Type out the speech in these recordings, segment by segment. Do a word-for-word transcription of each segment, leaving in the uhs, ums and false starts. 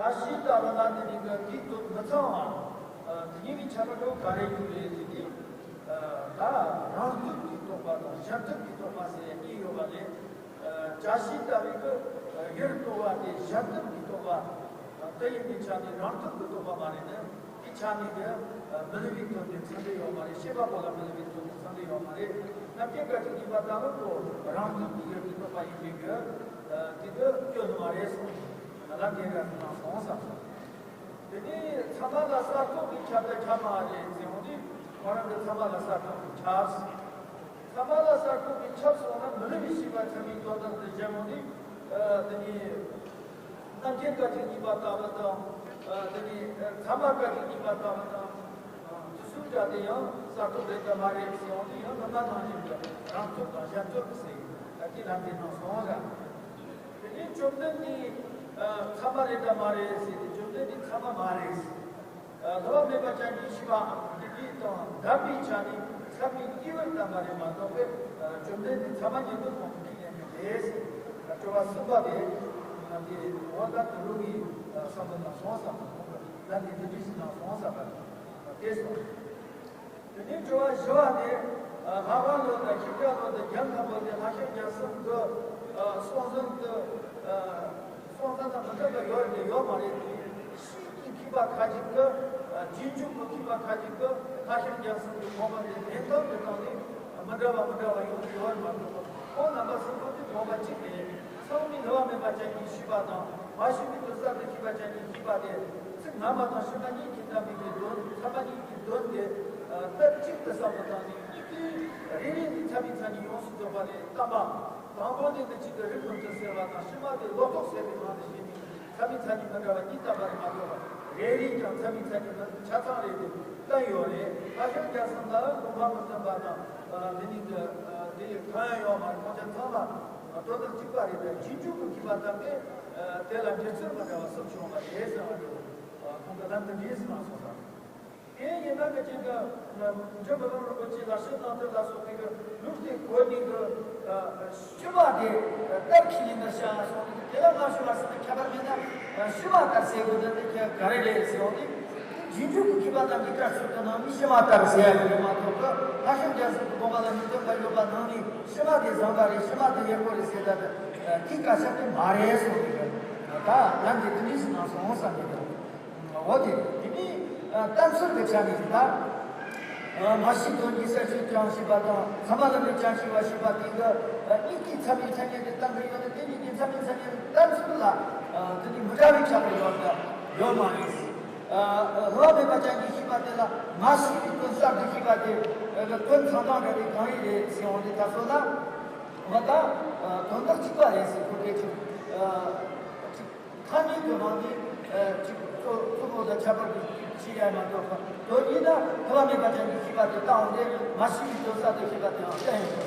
བཀྲ་ཤིས་ལྟ་བུ་ལ་དེ་ནི་གི་དེའི་དོན་མི་ཚང་བ། དེ་ཉིད་ཀྱི་ཁྱད་པར་དུ་ག་རེ་ཡོད་རེད་ཟེར་དུས། ད་རང་སྟོབས་ཀྱིས་རྟོགས་པ་དང་གཞན་སྟོབས་ཀྱིས་རྟོགས་པ་ཟེར་གཉིས་ཡོད་པ་ལས། བཀྲ་ཤིས་ལྟ་བུའི་གི་ཡུལ་རྟོགས་པ་དེ་གཞན་སྟོབས་ཀྱིས་རྟོགས་པ། དེ་ཡིན་པའི་ཆ་ནས་རང་སྟོབས་ཀྱིས་རྟོགས་པ་མ་རེད་ན། དེའི་ཆ་ནས་གི་མི་སླུ་བའི་དོན་དེ་ཚང་གི་ཡོད་མ་རེད། ཤེས་པ་པོ་ལ་མི་སླུ་བའི་དོན་དེ་ཚང་གི་ཡོད་མ་རེད། རྣམ་མཁྱེན་བཀའ་དྲིན་གྱིས་པ་ལྟ་བུ་ཁོ་རང་སྟོབས་ཀྱིས་ཡུལ་གྱི་རྟོགས་པ་ཡིན་པའི་གི་དེ་གི་སྐྱོན་མ་རེད་གསུངས། ལམ་འདི་ག་ནང་སོང་བསམ། དེ་ནས་ཚད་མ་ལ་གསར་རྟོག་གི་ཁྱབ་དང་ཁྱབ་མ་རེད་ཟེར་འོང་དུས། ཁོ་རང་གི་ཚད་མ་ལ་གསར་རྟོག་གི་ཁྱབ། ཚད་མ་ལ་གསར་རྟོག་གི་ཁྱབ་སོང་ན་མི་སླུ་བའི་ཤེས་པ་ཚད་མའི་དོན་དམ་དུ་བཞག་འོང་དུས། དེ་ནས་རྣམ་མཁྱེན་བཀའ་དྲིན་གྱིས་པ་ལྟ་བུ་དང་། དེ་ནས་ཚད་མ་བཀའ་དྲིན་གྱིས་པ་ལྟ་བུ་དང་། དུ་སུ་འདྲ་དེ་ཡང་གསར་རྟོག་རེད་དམ་མ་རེད་ཟེར་འོང་དུས། ཡང་སྔ་མ་ནང་བཞིན་དུ་རང་སྟོབས་དང་གཞན་སྟོབས་ཟེར་ཡོད། ད་དེ་ལམ་དེ་ནང་སོང་ར། དེ་ནས་བཅོམ་ལྡན་འདས་ཚད་མ་རེད་དམ་མ་རེད་ཟེར་ཏེ། བཅོམ་ལྡན་འདས་ཚད་མ་མ་རེད། བསླུ་བ་མེད་པ་ཅན་གྱི་ཤེས་པའམ་དེ་དེ་དང་ལྡན་པའི་ཆ་ནས་ཚད་མའི་སྐྱེས་བུ་དམ་པ་རེད་མ་གཏོགས་པའི། བཅོམ་ལྡན་འདས་ཚད་མ་ཉིད་དུ་ཁོང་གིས་ཁས་ལེན་གྱི་རེད་ཟེར། སྤྲོས་པ་གསུམ་པ་དེ་དེ་འོ་ད་དུ་རུ་གི་བསམ་བློ་ནང་སོང་བསམ་པ། ད་འདི་འདི་འདྲ་ཞིག་ནང་སོང་བསམ་པ་དེ་སོང་། དེ་ནས་དྲི་བ་བཞི་པ་དེ། ལྷག་པར་ལོ་དང་ཤཱཀྱ་ལོ་དང་རྒྱལ་མཁན་པོ་དེ་ལྷ་ཞབས་རྒྱལ་གསུམ་གྱི་གསུང་ཟིན་དུ། གསུང་ཟིན་དང་མི་འདྲ་བ་ཡོད་རེད་ཡོད་མ་རེད་དེ། ཤེས་ཀྱི་མཁས་པ་ཁ་ཅིག་གིས། རྗེས་འཇུག་གི་མཁས་པ་ཁ་ཅིག་གིས་ལྷ་ཞབས་རྒྱལ་གསུམ་གྱི་དགོངས་པ་དེ་ལེན་སྟངས་ཀྱི་སྟེང་ནས་མི་འདྲ་བ་མི་འདྲ་བ་ཡོང་གི་ཡོད་རེད་མ་གཏོགས། ཁོང་རྣམ་པ་གསུམ་པོ་དེ་དགོངས་པ་གཅིག་རེད། ཚད་མའི་བསླུ་བ་མེད་པ་ཅན་གྱི་ཤེས་པ་དང་མ་ཤེས་པའི་དོན་གསར་དུ་ཤེས་པ་ཅན་གྱི་ཤེས་པ་དེ། ཚིག་སྔ་མ་དང་ཕྱི་མ་གཉིས་ཀྱི་བསྟན་པའི་གི་དོན། ཚད་མ་གཉིས་ཀྱི་དོན་དེ་སྟབས་གཅིག་ཏུ་བསམ་བློ་བཏང་ནས། གཉིས་ཀྱི་རེ་རེ་ནས་ཚད་མའི་མཚན་ཉིད་ཡོངས་སུ་རྫོགས་པ་ལས་བརྟེན་པ། དང་པོ་ནས་ནི་གཅིག་གི་རིགས་མུ་སྟེགས་ཟེར་བ་དང་། ཕྱི་མ་དེ་ལོག་རྟོག་ཟད་པའི་ངང་དུ་ཞེན་པའི་ཚད་མའི་མཚན་ཉིད་མི་འདྲ་བ་གཉིས་བསྟན་པ་རེད་མ་གཏོགས། རེ་རེ་ཀྱང་ཚད་མའི་མཚན་ཉིད་མི་ཆ་ཚང་རེད་དེ་བསྟན་ཡོད་རེད། ལྷ་ཞབས་རྒྱལ་གསུམ་ལ་དགོངས་པ་མི་མཐུན་པ་དང་། དེ་ནི་དེ་དེ་ཡི་གང་ཡང་ཡོད་མ་རེད། ཁོང་ཚོ་ཚང་མ་དོན་དམ་གཅིག་པ་རེད་དེ། རྗེས་འཇུག་གི་མཁས་པ་རྣམས་ཀྱིས་དེ་ལ་འགྲེལ་ཚུལ་མི་འདྲ་བ་གསུམ་བྱུང་བ་རེད་ཟེར་བ་རེད། ཁོང་གི་ལམ་དེ་འདྲས་གནང་སོང་ཙང་། དེ་ཡིན་ན་ང་ཅིག་གི་འཇུ་མི་ལོང་རིན་པོ་ཆེ་ལ་ཕྱིར་ནང་དུ་ལ་སོགས་པའི་གི་ལུགས་དེ་གོ་ནས་གི་ཕྱི་མ་དེ་ལྟར་ཁས་ལེན་པར་བྱ་གསུངས་ཏེ། དེ་ལ་མ་ཞུ་བ་ཟེར་ན་ཁྱད་པར་མེད་ན། ཕྱི་མ་ལྟར་ཟེར་དགོས་ན་དེ་ཁྱད་ག་རེ་རེད་ཟེར་བ་དེ། རྗེས་འཇུག་གི་མཁས་པ་རྣམས་ཀྱི་བཀའ་སྲོལ་དུ་ནང་ནས་ཕྱི་མ་ལྟར་ཟེར་ཡ་གི་རེད་མ་གཏོགས། གི་ལྷ་ཞབས་རྒྱལ་གསུམ་གྱི་དགོངས་པ་ལ་མི་མཐུན་པ་ཡོད་པ་ནང་ནས་ཕྱི་མ་དེ་བཟང་པ་རེད། ཕྱི་མ་དེ་ཡག་པོ་རེད་ཟེར་ད་དེ་དེའི་བཀའ་ཤག་དེ་མ་རེད་གསུངས་ཏེ། གི་ད་ལམ་དེ་དེ་འདྲས་ཞིག་ནང་སོང་བསམ་གི་འདུག་འོ་དེ་དེ་ནི་གཏན་ཚིགས་ཀྱི་ཆ་ནས་ད། མ་ཤེས་དོན་གྱི་གསལ་བྱེད་ཀྱང་ཤེས་པ་དང་། ཚད་མ་ལ་ནི་ཀྱང་ཤེས་པ་ཞེས་པ་དེ་གི་གཉིས་ཀྱི་ཚད་མའི་མཚན་ཉིད་དེ་བསྟན་གྱི་ཡོད་ན། དེ་གཉིས་ཀྱི་ཚད་མའི་མཚན་ཉིད་གཏན་ཚིགས་ལ་དེ་ནི་མི་འདྲ་བའི་ཁྱད་པར་ཡོད་ད་ཡོད་མ་རེད། བསླུ་བ་མེད་པ་ཅན་གྱི་ཤེས་པ་དེ་ལ་མ་ཤེས་པའི་དོན་གསར་དུ་ཤེས་པ་དེ་དོན་ཚང་སྟངས་འདྲ་བའི་གང་ཡིན་རེད་ཟེར་འོང་དུས། ད་སོ་ན་འོ་ད་དོན་དག་གཅིག་པ་རེད་ཟེར་ཁོ་སྐད་ཆ། ཐ་སྙད་དུ་རང་གི་ཅིག་གཙོ་གཙོ་བོ་དང་ཁྱད་པར་དུ་ཕྱེ་ཡ་མ་གཏོགས། དོན་ཡིན་ན་བསླུ་བ་མེད་པ་ཅན་གྱི་ཤེས་པ་དེ་བཏང་འོང་དེ། མ་ཤེས་པའི་དོན་གསར་དུ་ཤེས་པ་དེའང་བསྟན་ཡོད།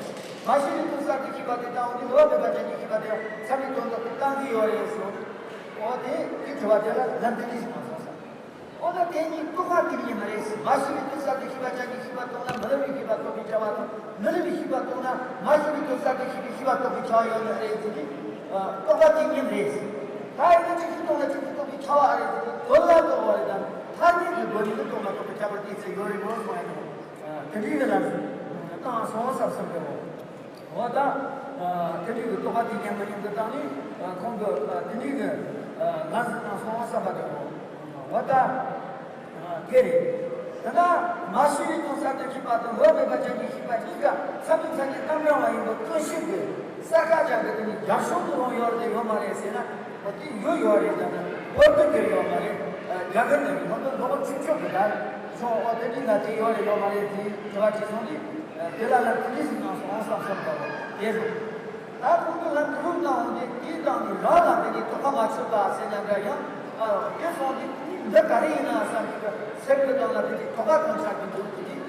མ་ཤེས་པའི་དོན་གསར་དུ་ཤེས་པ་དེ་བཏང་འོང་དེ། བསླུ་བ་མེད་པ་ཅན་གྱི་ཤེས་པ་དེའང་ཚད་མའི་དོན་དག་ཏུ་བཏང་གི་ཡོད་རེད་གསུངས། འོ་དེ་དེ་དྲི་བ་དེ་ལ་ལན་དེ་འདྲ་ཞིག་མ་སོང་ས། འོ་ན་དེ་གཉིས་རྟོག་པ་དེ་གཉིས་མ་རེད། མ་ཤེས་པའི་དོན་གསར་དུ་ཤེས་པ་ཅན་གྱི་ཤེས་པ་རྟོགས་ན་མི་སླུ་བའི་ཤེས་པ་རྟོགས་པའི་བྱ་བ་དང་། མི་སླུ་བའི་ཤེས་པ་རྟོགས་ན་མ་ཤེས་པའི་དོན་གསར་དུ་ཤེས་པའི་ཤེས་པ་རྟོགས་པའི་བྱ་བ་ཡོད་ནི་རེད་ཟེར་ཏེ། རྟོག་པ་དེ་གཉིས་རེད། ད་ཡིན་ན་གཅིག་ཤེས་རྟོགས་ན་གཅིག་ཤེས་རྟོགས་པའི་བྱ་བ་ཨ་རེད་ཟེར་ཏེ། དོན་ལ་རྟོག་པ་རེད་དམ། ཐ་སྙད་ཀྱི་སྒོ་ནས་ནི་རྟོགས་མ་རྟོགས་པའི་ཁྱད་པར་དེ་ཚོ་ཡོད་རེད་མོ་གསུངས་ཡ་ནོ། དེ་འདྲའི་གི་ལ་བཏང་སོང་བསམ་བསམ་གི་འོ། འོ་ད། དེ་འདྲའི་གི་རྟོག་པ་དེ་ཉམས་མ་ཉམས་དུ་བཏང་ནས། ཁོང་གི་དེ་འདྲའི་གི་ལམ་ཟིན་གནང་སོང་བསམ་པ་དེ་འོ། འོ་ད། དེ་རེད། དེ་ན་མ་ཤེས་པའི་དོན་གསར་དུ་ཤེས་པ་དང་བསླུ་བ་མེད་པ་ཅན་གྱི་ཤེས་པ་གཉིས་ཀ་ཚད་མའི་མཚན་ཉིད་ཏན་ཏན་བ་ཡིན་པའི་ཀུན་ཤེས་ཀྱི་གསལ་ཁ་ཅན་གྱི་དེ་ནི་རྒྱབ་ཤོག་ཏུ་ལོང་ཡོད་རེད་ཡོད་མ་རེད་ཟེར་ན། འོ་དེ་ཡོད་ཡོད་རེད། ད་ནི་འོ་དེ་འདིར་ཡོད་མ་རེད། རྒྱ་གར་ནས་ལྷོ་ནུབ་ལྷོ་ཁ་ཆུང་ཆུང་གི་ད་ཆུང་འོ་དེ་འདི་ན་དེ་ཡོད་རེད་ཡོད་མ་རེད་དེ་དྲི་བ་དྲིས་སོང་དུས། དེ་ལ་ལ་དེ་འདྲ་ཞིག་གནང་སོང་བསམ་བསམ་འདྲ་བོ་དེ་རེད། ད་ཁོང་ཚོ་ལ་གུ་རུ་གནང་འོང་དུས་དེའི་སྟེང་ནས་རང་ལ་དེ་ནི་དོགས་པ་མ་ཆོད་པ་ཟེར་ན་འདྲ། ཡང་དེ་སོང་དུས་འདི་ག་རེ་ཡིན་ན་བསམ་གྱི་སེམས་ཀྱི་སྟེང་ལ་དེ་ནི་དོགས་པ་གང་ཆགས་ཀྱི་འདུག་དེ་དུས།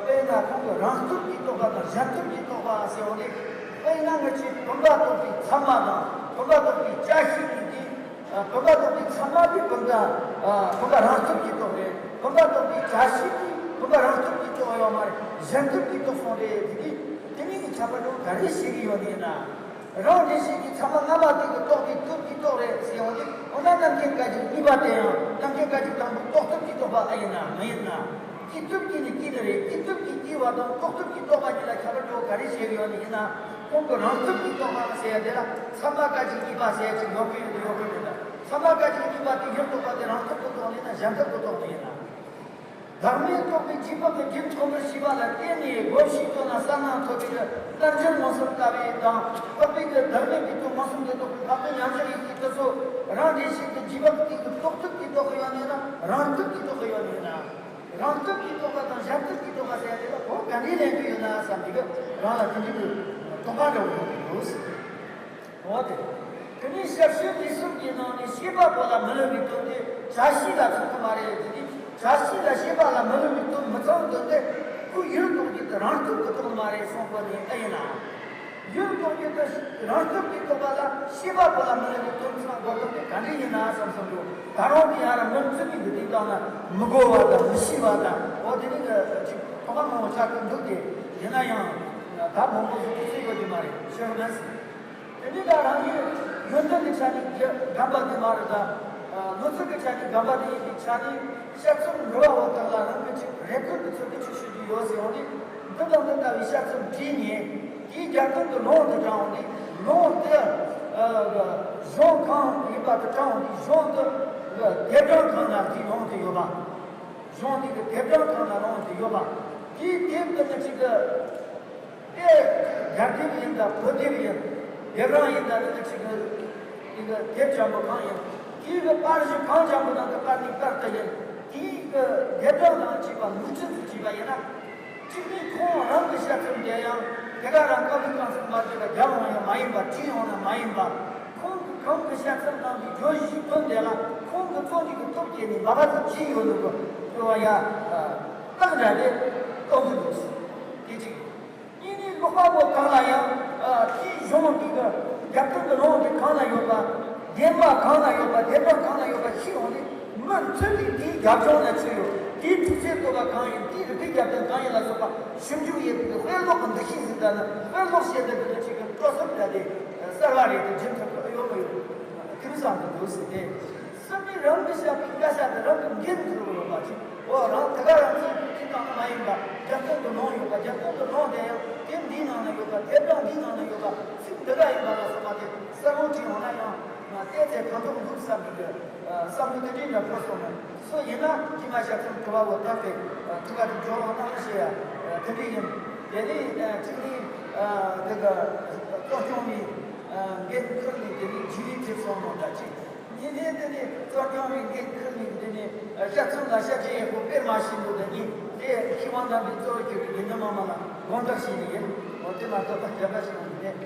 དཔེར་ན་ཁོང་གི་རང་སྟོབས་ཀྱིས་རྟོགས་པ་དང་གཞན་སྟོབས་ཀྱིས་རྟོགས་པ་ཟེར་བ་ནི། དཔེར་ན་ང་ཚོས་བུམ་པ་རྟོགས་པའི་ཚད་མ་དང་བུམ་པ་རྟོགས་པའི་བཅད་ཤེས་གཉིས་ཀྱིས། བུམ་པ་རྟོགས་པའི་ཚད་མ་དེ་བུམ་པ། བུམ་པ་རང་སྟོབས་ཀྱིས་རྟོགས་རེད། བུམ་པ་རྟོགས་པའི་བཅད་ཤེས་ཀྱིས་བུམ་པ་རང་སྟོབས་ཀྱིས་རྟོགས་ཡོད་མ་རེད། གཞན་སྟོབས་ཀྱིས་རྟོགས་སོང་རེད། དེ་དུས་དེ་གཉིས་ཀྱི་ཁྱད་པར་དེ་ག་རེ་ཤེས་ཀྱི་ཡོད་ནི་ཡིན་ན། རང་འགྲེལ་བཤད་ཀྱི་ཚད་མ་སྔ་མ་དེ་གི་རྟོགས་པའི་སྟོབས་ཀྱིས་རྟོགས་རེད་ཟེར་ཡོང་དུས། འོ་ན་རྣམ་མཁྱེན་སྐད་ཅིག་གཉིས་པ་དེ་ཡང་རྣམ་མཁྱེན་སྐད་ཅིག་དང་པོ་རྟོགས་སྟོབས་ཀྱིས་རྟོགས་པ་ཨེ་ཡིན་ན། མ་ཡིན་ན། སྐྱེས་སྟོབས་ཀྱིས་ནི་སྐྱེས་ནི་རེད། སྐྱེས་སྟོབས་ཀྱིས་སྐྱེས་པ་དང་རྟོགས་སྟོབས་ཀྱིས་རྟོགས་པ་གཉིས་ལ་ཁྱད་པར་འགྲོ་ག་རེ་བྱེད་ཡོད་ནི་ཡིན་ན། ཁོང་གི་རང་སྟོབས་ཀྱིས་རྟོགས་པ་ཟེར་ཡ་དེ་ལ་ཚད་མ་སྐད་ཅིག་གཉིས་པ་ཟེར་ཡ་ཅིག་ཡོད་གི་ཡོད་ཡོད་གི་མེད་ད། ཚད་མ་སྐད་ཅིག་གཉིས་པ་དེ་ཡུལ་རྟོགས་པ་དེ་རང་སྟོབས་ཀྱིས་རྟོགས་ནི་ཡིན་ན་གཞན་སྟོབས་ཀྱིས་རྟོགས་ནི་ཡིན་ན། བདག་མེད་རྟོགས་པའི་རྗེས་དཔག་གི་རྒྱུད་ཐོག་མར་ཤེས་པ་ལ་བརྟེན་ནས་བསྒོམས་ཤིང་དོན་ལ་གསལ་སྣང་ཐོབ་པའི་རྣལ་འབྱོར་མངོན་སུམ་ལྟ་བུའི་དང་འཕགས་པའི་གི་བདག་མེད་པའི་དོན་མངོན་སུམ་དུ་རྟོགས་པའི་འཕགས་པའི་མཉམ་གཞག་ཡེ་ཤེས་དེ་ཚོ་རང་འགྲེལ་བཤད་ཀྱི་རྗེས་དཔག་དེ་གི་རྟོགས་སྟོབས་ཀྱིས་རྟོགས་གི་ཡོད་ནི་ཡིན་ན། རང་སྟོབས་ཀྱིས་རྟོགས་གི་ཡོད་ནི་ཡིན་ན། རང་སྟོབས་ཀྱིས་རྟོགས་པ་དང་གཞན་སྟོབས་ཀྱིས་རྟོགས་པ་ཟེར་ཡ་དེ་ལ་གོ་ག་འདྲས་ལེན་གི་ཡོད་ན་བསམ་གི་རང་ལ་དེ་འདྲའི་གི་དོགས་པ་འདྲ་བོ་ཡོང་གི་འདུག་འོ་དེ། དེ་ནས་ཞབས་ཞུ་ལས་གསུམ་གྱི་ནང་ནས་ཤེས་པ་པོ་ལ་མི་སླུ་བའི་དོན་དེ་བྱ་བྱེད་ལ་ཚང་གི་མ་རེད། དེ་ནས་བྱ་བྱེད་ལ་ཤེས་པ་ལ་མི་སླུ་བའི་དོན་མི་ཚང་དོན་དེ་ཁོ་ཡུལ་རྟོགས་རྒྱུ་དེ་རང་སྟོབས་ཀྱིས་རྟོགས་མ་རེད་གསུངས་པ་ནི་ཨེ་ཡིན་ན། ཡུལ་རྟོགས་རྒྱུ་དེ་རང་སྟོབས་ཀྱིས་རྟོགས་པ་ལ་ཤེས་པ་པོ་ལ་མི་སླུ་བའི་དོན་ཚང་དགོས་དོན་དེ་ག་འདྲ་ཡིན་ན་བསམ་བསམ་འགྲོ། ད་རུང་དེ་ཡང་རང་མི་བརྩི་མི་གི་དེ་དག་ན་མི་གོ་བ་དང་མི་ཤེས་པ་དང་། འོ་དེ་ནི་གི་ཅིག་དོགས་པ་མང་བོ་ཆགས་ཀྱི་འདུག་སྟེ། ཡིན་ན་ཡང་ད་མང་པོ་ཟིག་ཏུ་ཚུད་ཡོད་ཀྱི་མ་རེད། ཤེས་རབ་ཟིན། དེ་ནི་ད་རང་ཉིད་ཡོན་ཏན་གྱི་ཆ་ནས་རྒན་པ་དེ་མ་རེད་ད། ལོ་ཚོད་ཀྱི་ཆ་ནས་རྒན་པ་དེ་ཡིན་པའི་ཆ་ནས་དཔྱད་རྩོམ་འབྲི་བ་བོ་དག་ལ་རང་གི་ཅིག་རེ་སྐུལ་གྱི་ཚུལ་དུ་ཅིག་ཞུ་རྒྱུ་ཡོད་ཟེར་ཡོང་དུས། འདི་དང་འདི་ལྟ་བུའི་དཔྱད་རྩོམ་བྲིས་ནས་དེའི་རྒྱབ་རྟེན་དུ་ལུང་དུ་དྲངས་ཏེ། ལུང་དེ་གཞུང་གང་ཡིན་པ་དེ་དྲངས་ཏེ། གཞུང་དེ་ལྡེབ་གྲངས་གང་ན་དེའི་ལུང་དེ་ཡོད་པ། གཞུང་དེ་གི་ལྡེབ་གྲངས་གང་ན་ལུང་དེ་ཡོད་པ། དེའི་ལྡེབ་དེ་ནི་ཅིག་གི་དེ་རྒྱ་ལྡེབ་ཡིན་ད་བོད་ལྡེབ་ཡིན། ལྡེབ་རང་ཡིན་ད་ནི་ཅིག་གི་དེ་གི་ལྡེབ་འཇམ་པོ་གང་ཡིན། དེའི་གི་པར་གཞི་གང་འཇམ་པོ་དང་གི་པར་ནི་པར་དེ་ཡིན། དེའི་གི་ལྡེབ་གྲངས་དང་བཅས་པ་མུ་མཐུད་དུ་བྲིས་པ་ཡིན་ན། གཅིག་ནི་ཁོང་རང་གི་དཔྱད་རྩོམ་དེ་ཡང་དེ་ག་རང་དཀའ་ལས་ཁག་ཚུགས་མ་བྱས་པ་རྒྱབ་འོང་ཡང་མ་ཡིན་པ། བྲིས་འོང་ན་མ་ཡིན་པ། ཁོང་གི་གང་གི་དཔྱད་རྩོམ་གནང་བའི་བརྗོད་གཞིའི་དོན་དེ་ལ་ཁོང་གི་རྩོམ་རིག་གི་སྟོབས་སྐྱེས་ནས་མ་བར་དུ་བྲིས་ཡོད་ནོ་གི་འགྲོ་བ་ཡ། སྟག་འདྲ་དེ་སྟོབས་ཀྱི་འདུག་དེ་གཅིག་གཉིས་ནི་ཀློག་པ་པོ་གང་ལ་ཡང་དེའི་གཞུང་འདི་གི་རྒྱབ་རྟེན་གྱི་ལུང་འདི་གང་ལ་ཡོད་པ། བདེན་པ་གང་ལ་ཡོད་པ། བདེན་པ་གང་ལ་ཡོད་པ་ཤེས་འོང་དུས། མུ་མཐུད་དེ་དེའི་རྒྱབ་ལྗོངས་ལ་ཆུ་ཡོད། དེའི་དུས་ཚོད་བསྟོད་པ་གང་ཡིན། དེའི་རིག་པའི་རྒྱབ་རྟེན་གང་ཡིན་ལ་སོགས་པ་ཞིབ་འཇུག་ཡེད་པའི་དཔེ་ཀློག་གི་འདུ་ཤེས་ཟིག་དང་ནི། དཔེ་ཀློག་བྱེད་པའི་གི་ཅིག་གི་སྤྲོ་སེམས་འདྲ་དེ་གསར་བ་རེད་དེ་རྒྱུན་ཐུབ་ཀྱི་ཨེ་ཡོད་མ་ཡོད། ཁྱིམ་ཚང་དུ་འདུག་ཟེར་ཏེ། སེམས་ནི་རང་གི་བཤད་པའི་བཀའ་ཤག་དེ་རང་གི་འགན་འཁུར་དགོས་པ་ཅིག་འོ་རང་དེ་ག་རང་ཚོའི་ཁྱིམ་ཚང་མ་ཡིན་པ། རྒྱབ་རྟེན་དུ་ལུང་ཡོད་པ། རྒྱབ་རྟེན་དུ་ལུང་དེ་ཡང་དེབ་འདིའི་ནང་ན་ཡོད་པ། དེབ་གྲངས་འདིའི་ནང་ན་ཡོད་པ། ཚིག་འདི་ག་ཡིན་པ་ལ་སོགས་པ་དེ་གསལ་པོ་བྲིས་འོང་ན་ཡང་ང་བལྟས་ཚེ་ཕན་ཐོགས་འདུག་བསམ་གྱི་བསམ་བློ་དེ་འདྲའི་འདྲ་འཁོར་སོང་ན། སུ་ཡིན་ན་དཀྱུས་མ་དཔྱད་རྩོམ་འབྲི་བ་བོ་བཏང་སྟེ་ཐུགས་ཁ་དུ་འཇོག་རོགས་གནང་ཞེས་ཡ་དེ་འདྲ་ཡིན། དེ་ནས་གཅིག་ནི་དེ་ག་གཙོ་སྐྱོང་བའི་འགན་ཁུར་ནས་དེ་ནས་རྗེས་ལུས་ཐེབས་སོང་ནོ་འདྲ་ཅིག་གཉིས་ནས་དེ་ནས་གཙོ་སྐྱོང་བའི་འགན་ཁུར་ནས་དེ་ནས་དཔྱད་རྩོམ་ལ་དཔྱད་བརྗོད་ཡག་པོ་སྤེལ་མ་ཤེས་འདུག་དེ་གཉིས་དེ་མཁས་དབང་རྣམ་པའི་གཙོ་བོ་གྱུར་པའི་དགེ་འདུན་མང་མང་ལ་དགོངས་དག་ཞུ་ནི་ཡིན། འོ་དེ་མ་གཏོགས་ད་འགྲེལ་པ་ཞིག་ཡོང་གི་མེད།